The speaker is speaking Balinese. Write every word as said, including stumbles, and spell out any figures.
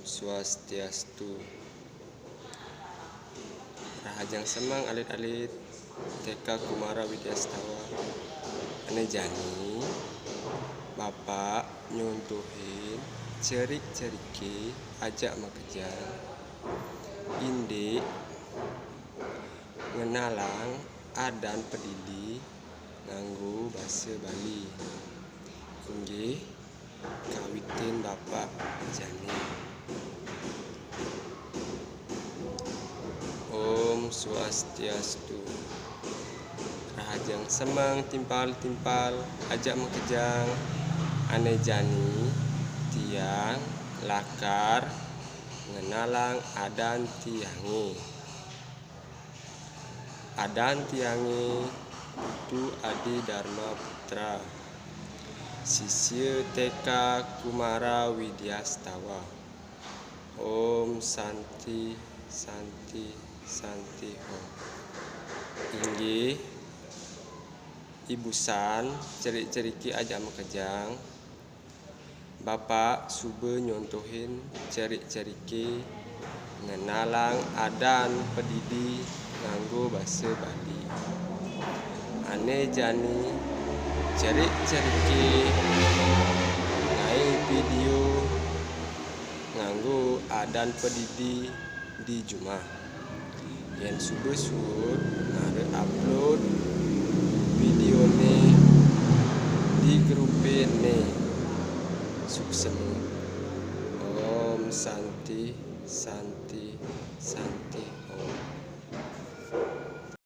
Swastiastu. Rahajeng semeng alit-alit T K Kumara Widyastawa. Ane jani, Bapak nyontohin cerik-cerike ajak makejang indik ngenalang adan pedidi nganggo basa Bali. Inggih, kawitin Bapak jani. Om Swastiastu. Rahajeng semeng timpal-timpal ajak makejang, ane jani tiang lakar ngenalang adan tiange. Adan tiange Putu Adi Dharma Putra, sisia T K Kumara Widyastawa. Om Santi, Santi, Santi Om. Inggih, ibusan cerik-cerike ajak makejang. Bapak suba nyontohin cerik-cerike ngenalang adan pedidi nganggo basa Bali. Ane jani cerik-cerike ngae video nganggo adan pedidi di jumah. Yen suba suud, mara upload videone di grupene. Suksema. Om Santi, Santi, Santi.